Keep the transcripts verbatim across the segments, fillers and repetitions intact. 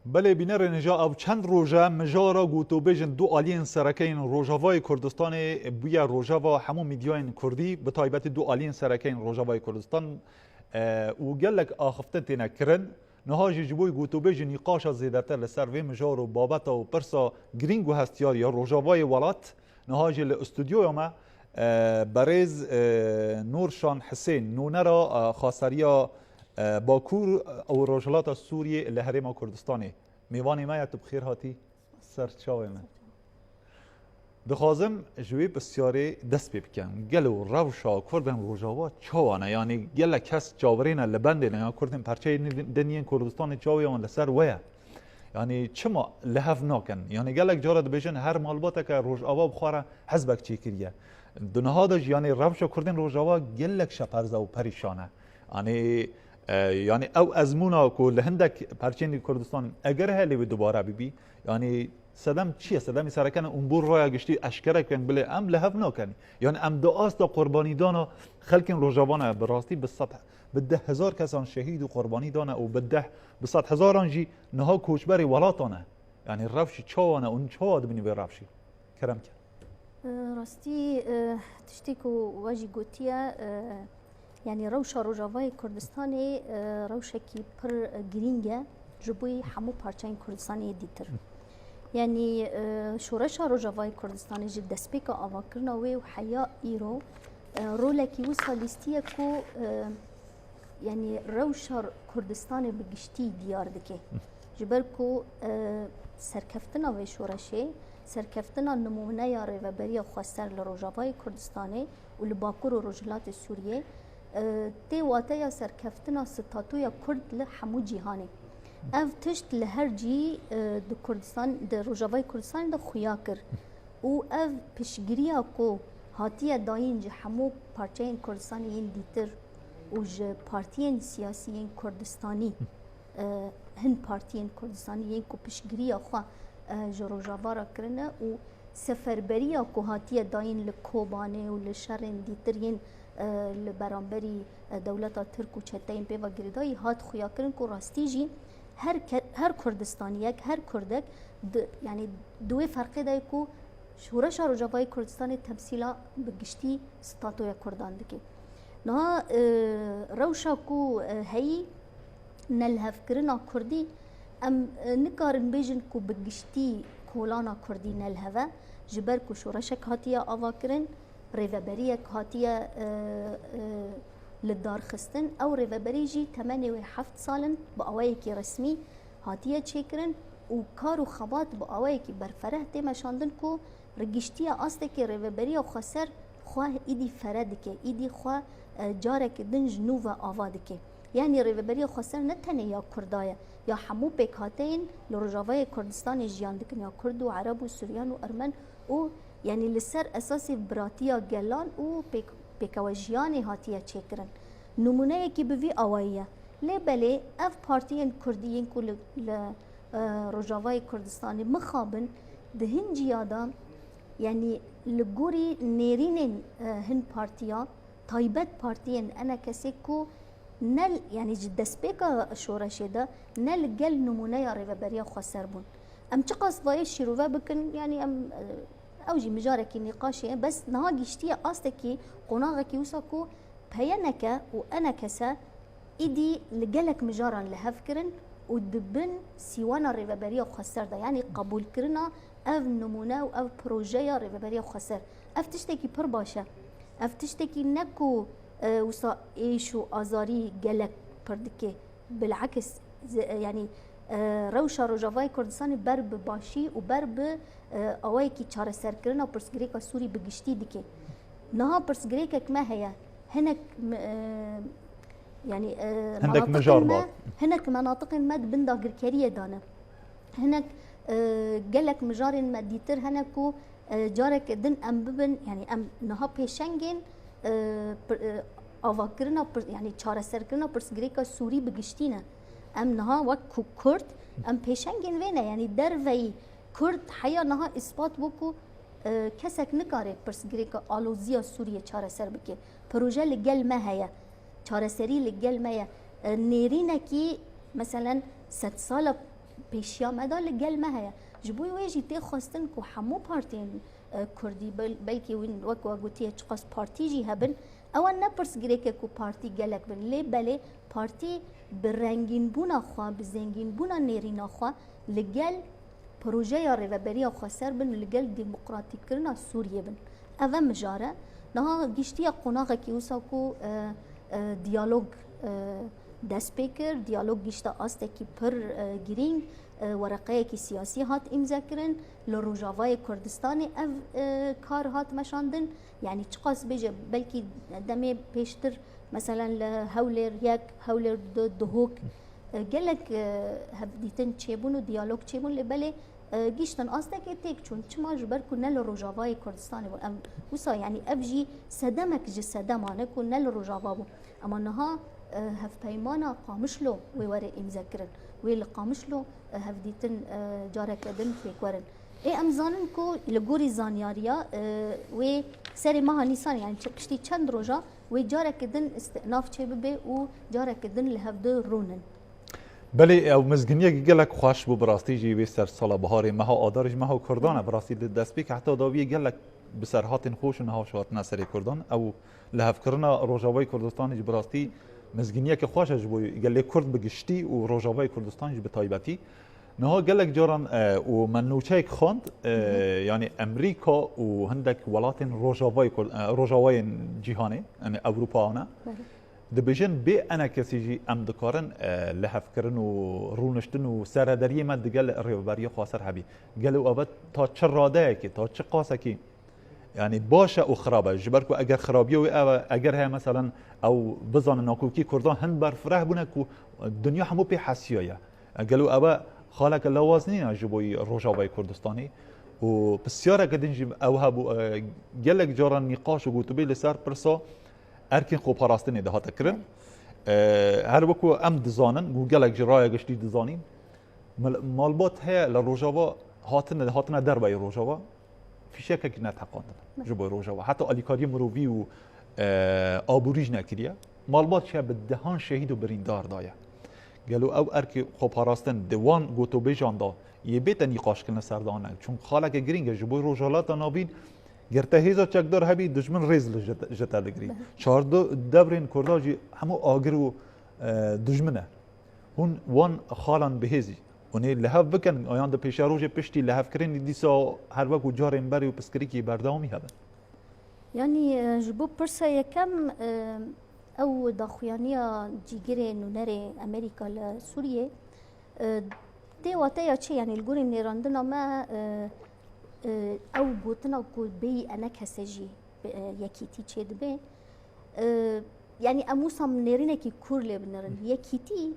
Belê bînerên hêja, ev çend roj e mijara gotûbêjên du aliyên sereke yên Rojavayê Kurdistanê bûye rojeva hemû mîdyayên kurdî, bi taybetî du aliyên sereke yên Rojavayê Kurdistan, e, û gelek axiftin têne kirin. Niha jî ji bo gotûbêjî nîqaşa zêdetir li ser vê mijar û babeta û pirsa girîng û hestiyar ya Rojavayê welat, niha jî li stûdyoya me, e, berêz, e, Nûrşan Hisên, nûnera, e, xweseriya, e, Bakur û Rojhilata Sûriyê li Herêma Kurdistanê. Mêvanê me ye, tu bi xêr hatî ser çavê me. Dixwazim ji wê pisyarê dest pê bikim. Gelo rewşa Kurdên Rojava çawa ne? Yanî gelek kes çaverêne li bendê ne ya Kurdên perçeyê din yên Kurdistanê çawê wan li ser we ye. Yanî çima li hev nakin? Yanî gelek cara dibêjin her malbateke Rojava bi xwe re hizbek çêkiriye. Di niha de jî yanî rewşa Kurdên Rojava gelek şeperza û perîşan e. Yanî, e, yanî ew ezmûna ku li hindek perçên Kurdistan eger heye lê wê dubare bibî, yanî sedem çi ye? Sedemê sereke ne û bo raya giştî eşkere kirin bilê em li hev nakin. Yanî em di asta qurbanîdana xelkên Rojava ne, bi rastî bi sed, bi deh hezar kesan şehîd û qurbanî dane û bi deh, bi sed hezaran jî niha koçberê welatan e. Yanî rewşî çawa ne û çawa dibînî vê rewşî? Kerem ke. E, rastî, e, tiştê ku we jî gotiye, e, yanî rewşa Rojavayê Kurdistanê, e, rewşekî pir, e, girîng e ji bo hemû parçeyên Kurdistanê yê dîtir. Yanî, e, şoreşa Rojavayê Kurdistanê ji destpêka avakirina wê û heya îro, e, rolekî wisa lîstiye ku, e, yanî rewşa Kurdistanê bi giştî diyar dike. Ji ber ku, e, serkeftina vê şoreşê, serkeftina nimûneya Rêveberiya Xweser li Rojavayê Kurdistanê û li Bakur û Rojhilatê Sûriyê, e, tê wateya serkeftina statuya Kurd li hemû cîhanê. Ev tişt li her cî, e, di Kurdistan, di Rojavayê Kurdistanê de xuya kir. Û ev piştgiriya ku hatiye dayîn ji hemû parçeyên Kurdistanê yên dîtir û ji partiyên siyasî yên Kurdistanî, e, hin partiyên Kurdistanî yên ku piştgiriya xwe, e, ji Rojava re kirine û seferberiya ku hatiye dayîn li Kobanê û li şerên dîtir yên, e, li beramberî, e, dewleta Tirk û çeteyên pê ve girêdayî hat xuyakirin ku rastî jî her ke-, her Kurdistaniyek, her Kurdek di, yanî di wê ferqê de ye ku Şoreşa Rojavayê Kurdistanê temsîla bi giştî statoya Kurdan dike. Niha, e, rewşa ku, e, heyî nelihevkirina Kurdî, em, e, nikarin bêjin ku bi giştî kolana Kurdî nelihev e, ji ber ku şoreşek hatiye avakirin, rêveberiyek hatiye, e, e, li dar xistin. Ew rêveberî jî temenê wê heft sal in, bi awayekî resmî hatiye çêkirin û kar û xebat bi awayekî berfereh tê meşandin ku Rêgiştiya astekî Rêveberiya Xweser xwe îdî fere dike, îdî xwe, e, careke din ji nû ve ava dike. Yanî Rêveberiya Xweser ne tenê ya Kurda ye, ya hemû pêkhateyên li Rojavayê Kurdistanê jiyan dikin, ya Kurd û Ereb û Suryan û Ermen û, yanî li ser esasê biratiya gelan û pêk-, pêkewejiyanê hatiye çêkirin. Nimûneyekî bi vî awayî ye. Lê belê ev partiyên Kurdî yên ku li, li, e, Rojavayê Kurdistanê mixabin, di hin ciya de, yanî li gorî nêrînên, e, hin partiya, taybet partiyên ENKSê ku ne, yanî ji destpêka şoreşê de ne li gel nimûneya Rêveberiya Xweser bûn. Em çiqas vayê şîrove bikin, yanî em, e, ew jî mijarekî nîqaşê ye. Bes niha giştiye astekî, qonaxekî wisa ku PYNK û ENKS îdî li gelek mijaran li hev kirin û di bin sîwana Rêveberiya Xweser de, yanî qebûlkirina ev nimûne û ev projeya Rêveberiya Xweser. Ev tiştekî pir baş e. Ev tiştekî ne ku, e, wisa êş û azarî gelek pir dike. Bilekis, ze-, yanî, e, rewşa Rojavayê Kurdistanê ber bi başî û ber bi, e, awayekî çareserkirina pirsgirêka Sûrî bi giştî dike. Niha pirsgirêkek me heye. Hinek me, e, yanî, e, Hindek menatiqên mijar me, bat. Hinek menatiqên me di bin dagirkeriyê de ne. Hinek, e, gelek mijarên me dîtir hene ku, e, careke din em bibin, yanî em niha pêşengên, e, pir-, e, avakirina pir-, yanî çareserkirina pirsgirêka Sûrî bi giştî ne. Em niha wek ku Kurd, em pêşengên vê ne, yanî derveyî Kurd heya niha îspat bû ku, e, kesek nikare pirsgirêka aloziya Sûriyê çareser bike. Proje li gel me heye. Çareserî li gel me ye. E, nêrînekî, meselen, sedsala pêşiya me de li gel me heye. Ji bo wê jî tê xwestin ku hemû partiyên, e, kurdî, bel-, belkî win wek we gotiye çiqas partî jî hebin, ewa ne pirsgirêk e ku partî gelek bin. Lê belê partî bi rengînbûna xwe, bi zengînbûna nêrîna xwe li gel projeya Rêveberiya Xweser bin, li gel demokratîkkirina Sûriyê bin. Ev e mijare. Niha giştiye qonaxekî wisa ku, e, e, diyalog, e, dest pê kir. Diyalog gişte astekî pir, e, girîng, e, wereqeyekî siyasî hat îmzekirin. Li Rojavayê Kurdistanê ev, e, kar hat meşandin. Yanî çiqas bêje, belkî demê pêştir, meselen li Hewlêr yek, Hewlêr du, Duhok, e, gelek, e, hevdîtin çêbûn û diyalog çêbûn, lê belê, e, giştin astekê têk çûn. Çima? Ji ber ku ne li Rojavayê Kurdistanê bû. Em wisa, yanî ev jî sedemek ji sedeman e ku ne li Rojava bû. Ema niha, e, hevpeymana Qamişlo wê were îmze kirin. Wê li Qamişlo, e, hevdîtin, e, careke din pêk werin. Ê em zanin ku li gorî zanyariya, e, wê serê meha Nîsanê, yanî çi-, piştî çend roja wê careke din îstînaf çêbibe û careke din li hev du rûnin. Belê, ew mizginiyek gelek xweş bû, bi rastî jî wê ser sala biharê meha Adarê ji meha Kurdan e, bi rastî li destpêk heta dawiyê gelek bi ser hatin xweş û niha hatine serê Kurdan. Ew lihevkirina Rojavayê Kurdistanê jî bi rastî mizginiyeke xweş e ji bo gelê Kurd bi giştî û Rojavayê Kurdistan jî bi taybetî. Niha gelek caran, e, û me nûçeyek xwend, e, Hı hı. yanî Amerîka û hindek welatên Rojavayê Kurd-, e, Rojavayên cîhanê, yanî Ewropa ana, Belê. dibêjin bê enekesî jî em dikarin, e, lihevkirin û rûniştin û serederiyê me digel Rêveberiya Xweser hebî. Gelo ev ta çi radeyekê, ta çi qasekî, yanî baş e û xirab e? Ji ber ku eger xirabiya wê ev e, eger heye, meselen, ew bizanin nakokî Kurdan hin berfireh bûne ku dinya hemû pê hesiyaye. Gelo ev e xaleke lawaz nîne ji bo Rojavayê Kurdistanê? Û pisyareke din jî ew hebû, e, gelek caran nîqaş û gotûbêj li ser pirsa erkên xweparastinê dihate kirin. E, her weku em dizanin, û gelek ji raya giştî dizanîn, mal-, malbat heye li Rojava hatine, hatine derveyî Rojava, fîşekekî neteqandin ji bo Rojava. Heta alîkariyê mirovî û, e, aborî jî nekiriye. Malbat çiye bi dehan şehîd û birîndar daye. Gelo ew erkê xweparastin di wan gotûbêjan de yê bête nîqaşkirin li ser dan e? Çunku xaleke girîng e ji bo Rojhilata Navîn, ger te hêza çekdar hebî, dijmin rêz li ji te, ji te digirî. Çardeh devrên Kurda jî hemû agir û, e, dijmin e. Hûn wan xalan bihêzî, hûn ê li hev bikin, yan di pêşerojê piştî lihevkirinê dîsa her wek û carên berê û pirsgirêkî berdewamî hebin? Yanî, e, ji bo pirsa yekem, e, ew daxuyaniya cîgirê nûnerê Amerîka li Sûriyê, e, tê wateya çi? Yanî li gorî nêrandina me, e, e, ew gotina ku bêyî enekese jî, e, yekîtî çêdibe. E, yanî em wisa nêrînekî kûr lê binirin. Yekîtî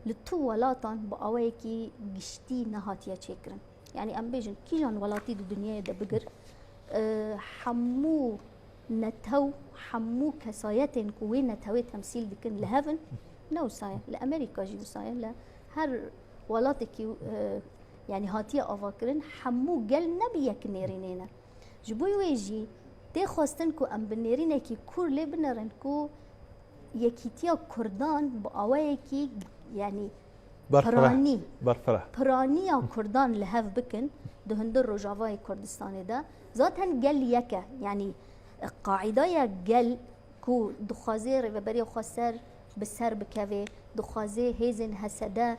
li tu welatan bi awayekî giştî nehatiye çêkirin. Yanî em bêjin, kîjan welatî di dinyayê de bigir, e, hemû netew, hemû kesayetên ku wê netewê temsîl dikin li hev in, ne wisa ye. Li Amerîka jî wisa ye, li her welatekî, e, yanî hatiye avakirin, hemû gel ne bi yek nêrînê ne. Ji bo wê jî tê xwestin ku em bi nêrînekî kûr lê binerin ku yekîtiya Kurdan bi awayekî, yanî Berfireh. piranî, Berfireh. piraniya Kurdan li hev bikin di hundir Rojavayê Kurdistanê de. Zaten gel yek e, yanî qaîdaya gel ku dixwaze Rêveberiya Xweser bi ser bikeve, dixwaze hêzên H S D,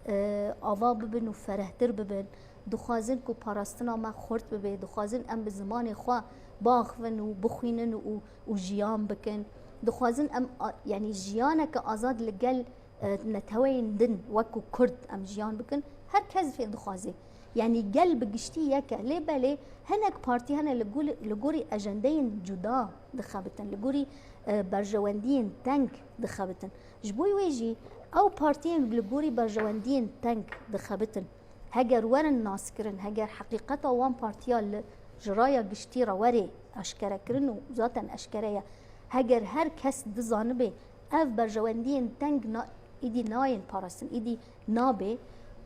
e, ava bibin û ferehtir bibin, dixwazin ku parastina me xurt bibe, dixwazin em bi zimanê xwe biaxivin û bixwînin û, û jiyan bikin, dixwazin em a-, yanî jiyaneke azad li gel, e, neteweyên din wekû Kurd em jiyan bikin, her kes vê dixwaze. Yanî gel bi giştî yek e. Lê belê hinek partî hene li gul-, li gorî ajendeyên cuda dixebitin, li gorî, e, berjewendiyên teng dixebitin. Ji bo wê jî ew partiyên li gorî berjewendiyên teng dixebitin, heger werin naskirin, heger heqîqeta wan partiya li ji raya giştî re were eşkerekirin û zaten eşkere ye, heger her kes dizanibe ev berjewendiyên teng na-, îdî nayên parastin, îdî nabe,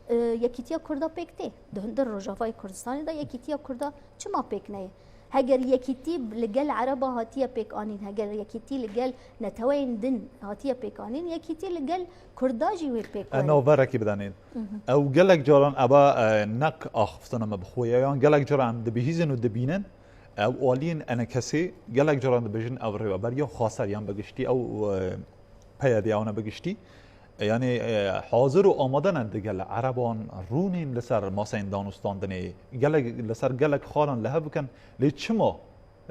e, yekîtiya Kurda pêk tê. Di hundir Rojavayê Kurdistanê de yekîtiya Kurda çima pêk neyê? Heger yekîtî li gel Ereba hatiye pêk anîn, heger yekîtî li gel neteweyên din hatiye pêk anîn, yekîtî li gel Kurda jî wê pêk E, navberekî bidanîn. Ew gelek caran eba, e, nek axiftina me bi xwe ye, yan gelek caran em dibihîzin û dibînin, ew aliyên enekesê gelek caran dibêjin ew rêveberiya xweser yan bi giştî ew, e, P Y D ew ne bi giştî. E, yanî, e, hazir û amade ne digel Ereban rûnên li ser maseyên danûstandinê, gelek, li ser gelek xalan li hev bikin, lê çima?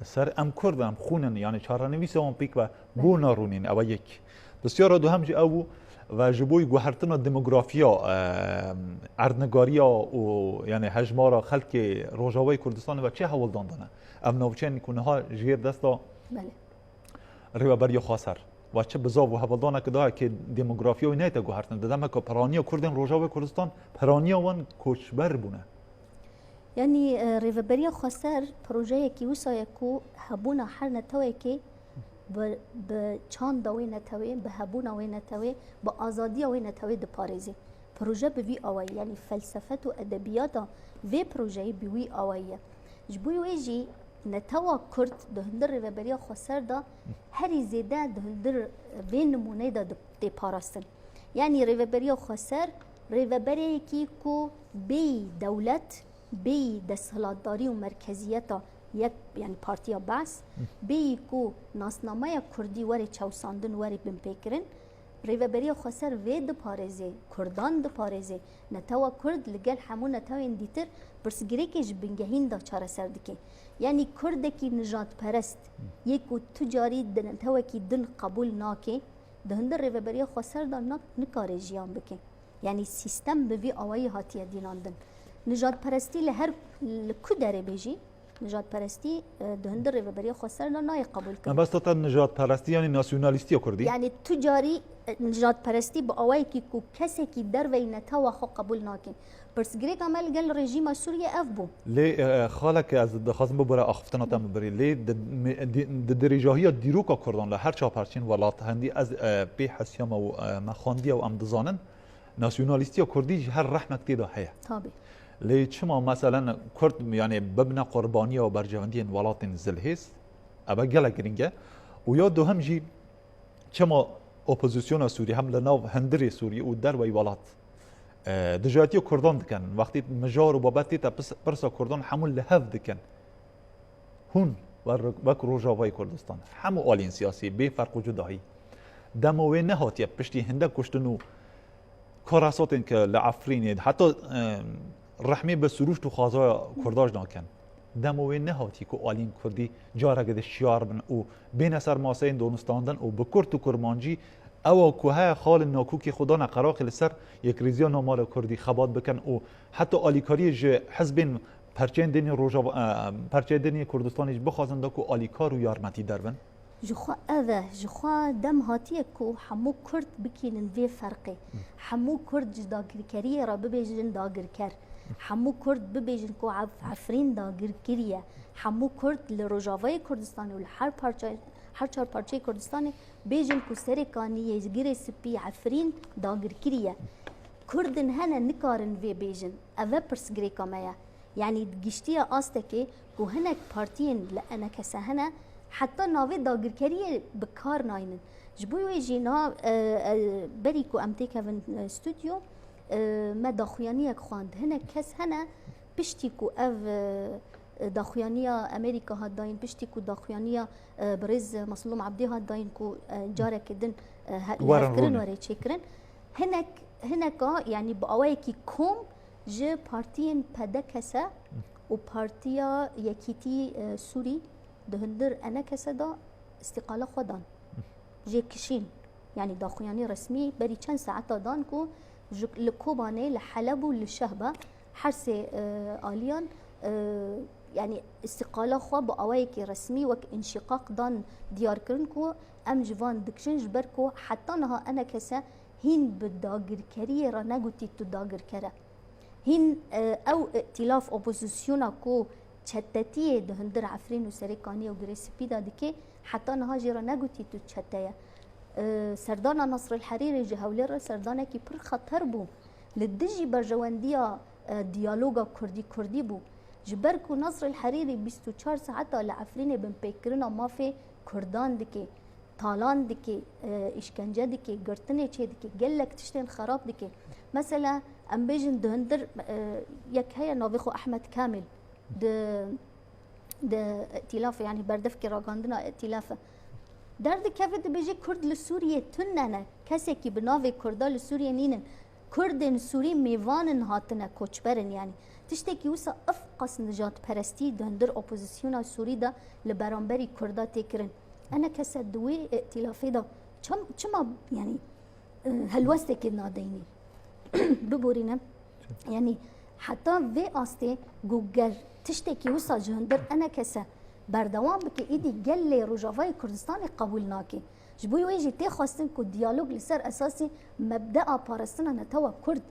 Ser em Kurd in, em xûn in, yanî çarenivîsa wan pêk ve bo narûnîn, ew e yek. Pisyara duhem jî ew bû, ve ji bo guhertina demografiya, e, erdnigariya û, yanî, hejmara xelkê Rojavayê Kurdistanê ve çi hewldan dane? Ev navçeyên ku niha ji yê desta Belê. Rêveberiya Xweser ve çi bizav û hewldanek daye ke demografiya wî neyte guhertin? Di demeke piraniya Kurdên Rojavayê Kurdistan, piraniya wan koçber bûne. Yanî, e, Rêveberiya Xweser projeyekî wisa ye ku hebûna her netewekê bi, bi çanda wê netewê, bi hebûna wê netewê, bi azadiya wê netewê diparêzê. Proje bi vî awayî, yanî felsefet û edebiyata vê projeyê bi wî awayî ye. Ji bo wê jî netewa Kurd di hundir Rêveberiya Xweser de herî zêde di hundir vê nimûneyê de di-, tê parastin. Yanî Rêveberiya Xweser, rêvebereyekî ku bêyî dewlet, bêyî desthilatdarî û merkeziyeta yek, yanî Partiya Be's, bêyî ku nasnameya Kurdî were çewsandin, were binpêkirin, Rêveberiya Xweser vê diparêzê, Kurdan diparêzê, netewa Kurd li gel hemû netewên dîtir pirsgirêkê ji bingehîn de çareser dike. Yanî Kurdekî nijadperest, yê ku tu carî di netewekî din qebûl nake, di hundir Rêveberiya Xweser de nak-, nikare jiyan bike. Yanî sîstem bi vî awayî hatiye dînandin. Nijadperestî li her, li ku derê bê jî, nijadperestî, e, di hundir Rêveberiya Xweser de nayê qebûl kirin. Mebesta te nijadperestî yanî nasyonalîstiya Kurdî? Yanî tu carî, e, nijadperestî bi awayekî ku kesekî derveyî netewa xwe qebûl nake. Pirsgirêka me li gel rejîma Sûriyê ev bû. Lê, e, xalek, ez dixwazim bibûre axiftina te min birî. Lê di, me, di, di dirêjahiya dîroka Kurdan li her çar parçeyên welat, hendî ez, e, pê hesiyama û, e, me xwendiye û em dizanin, nasyonalîstiya Kurdî ji her rehmek tê de heye. Tabî. Lê çima, meselen, Kurd, yanî, bibine qurbaniya berjewendiyên welatên zilhêz? Eve gelek girîng e. Û ya duhem jî, çima opozisyona Sûrî hem li nav hundirê Sûrî û derveyî welat, e, dijayetiya Kurdan dikin? Wextê mijar û babet tê te pis-, pirsa Kurdan hemû li hev dikin. Hûn wer-, wek Rojavayê Kurdistan, hemû aliyên siyasî bê ferq û cudahî, dema wê nehatiye piştî hindek kuştin û karasatên ke li Efrînê, heta, e, rehmê bi sirûşt û xwazaya Kurda jî nakin. Dema wê nehatiye ku aliyên Kurdî careke di şiyar bin û bêne ser maseyên danûstandin û bi Kurd û Kurmancî ewa ku heye xalên nakokê xwe dane qeraqê li ser yekrêziya namala Kurdî xebat bikin û heta alîkariyê ji hizbên perçeyên din ê Rojava-, e, perçeyên din ê Kurdistanê jî bixwazin da ku alîkar û yarmetîder bin? Ji xwe ev e, ji xwe dem hatiye ku hemû Kurd bikînin vê ferqê. Hemû Kurd ji dagirkeriyê re bibêjin dagirker. Hemû Kurd bibêjin ku Ef-, Efrîn dagir kiriye. Hemû Kurd li Rojavayê Kurdistanê û li her parçe-, her çar parçeyê Kurdistanê bêjin ku Serê Kaniyê, Girê Spî, Efrîn dagir kiriye. Kurdin hene nikarin vê bêjin. Ev e pirsgirêka me ye. Yanî giştiye astekê ku hinek partiyên li enekese hene, heta navê dagirkeriyê bi kar naynin. Ji bo wê jî niha, e, e, berî ku em têkevin, e, stûdyo, e, me daxuyaniyek xwend. Hinek kes hene, piştî ku ev, e, daxuyaniya Amerîka hat dayîn, piştî ku daxuyaniya, e, birêz Meslûm Ebdî hat dayîn ku, e, careke din, e, he-, Werin hevkirin rûnê. Were çêkirin. Hinek, hineka, yanî bi awayekî kom ji partiyên P D K S û Partiya Yekîtî, e, Sûrî di hundir enekese de îstîqala xwe dan. Jê kişîn, yanî daxuyanî resmî berî çend saeta dan ku ji, li Kobanê, li Heleb û li Şehba her sê, e, aliyan, e, yanî îstîqala xwe bi awayekî resmî wek înşîqaq dan diyar kirin ku em ji van dikişin, ji ber ku heta niha enekese hîn bi dagirkeriyê re negotî tu dagirker e. Hîn, e, ew îtîlaf, opozisyona ku çetetiyê di hundir Efrîn û Serê Kaniyê û Girê Spî de dike, heta niha jê re negotî tu çete ye. E, serdana Nasril Herîrê ji Hewlêr re serdanekî pir xeter bû. Li dijî berjewendiya, e, diyaloga Kurdî-Kurdî bû. Ji ber ku Nasr el Herîrî bîst û çar saeta li Efrînê binpêkirina mafê Kurdan dike, talan dike, e, îşkence dike, girtinê çê dike, gelek tiştên xerab dike. Mesela, em bêjin di hundir, e, yek heye navê xwe Ehmed Kamil, di, di îtîlaf e, yanî berdevkê ragandina îtîlaf e. Derdikeve dibêje Kurd li Sûriyê tune ne. Kesekî bi navê Kurda li Sûriyê nînin. Kurdên Sûrî mêvan in, hatine, koçber in yanî. Tiştekî wisa ev qas nijadperestî di hundir opozisyona Sûrî de li beramberî Kurda tê kirin. Ene kese di wê îtîlafê de çim-, çima yanî, e, helwestekê nadeynî? Biborîne. Yanî heta vê astê ku ger tiştekî wisa ji hundir ene kese berdewam bike, îdî gelê Rojavayê Kurdistanê qebûl nake. Ji bo wê jî tê xwestin ku diyalog li ser esasî mebdea parastina netewa Kurd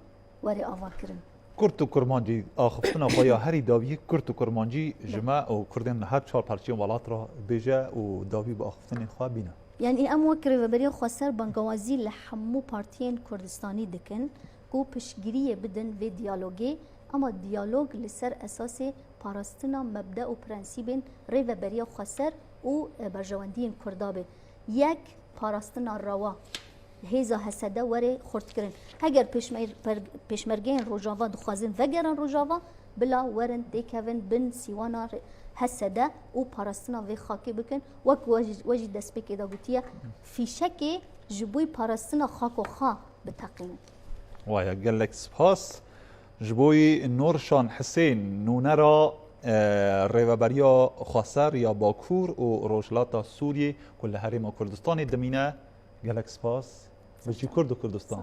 were avakirin. Kurd û Kurmancî axiftina xwe ya herî dawiyê Kurd û Kurmancî ji me û Kurdên li her çar parçeyên welat re bêje û dawî bi axiftinên xwe bîne. Yanî em wek Rêveberiya Xweser bangewazî li hemû partiyên Kurdistanî dikin ku piştgiriyê bidin vê diyalogê, ama diyalog li ser esasê parastina mebde û prensîbên Rêveberiya Xweser û, e, berjewendiyên Kurda be. Yek, parastina rewa. Hêza H S D were xurtkirin. Heger pêşmer-, per-, pêşmergeyên Rojava dixwazin vegerin Rojava, bila werin têkevin bin sîwana re-, H S D û parastina vê xakê bikin. Wek we jî, we jî destpêkê de gotiye, fîşekê ji bo parastina xako xwe biteqînin. Waya gelek spas. Ji bo Nurşan Hisên, nûnera, e, Rêveberiya Xweser ya Bakur û Rojhilata Sûriyê ku li Herêma Kurdistanê dimîne, gelek spas. Bijî Kurd û Kurdistan.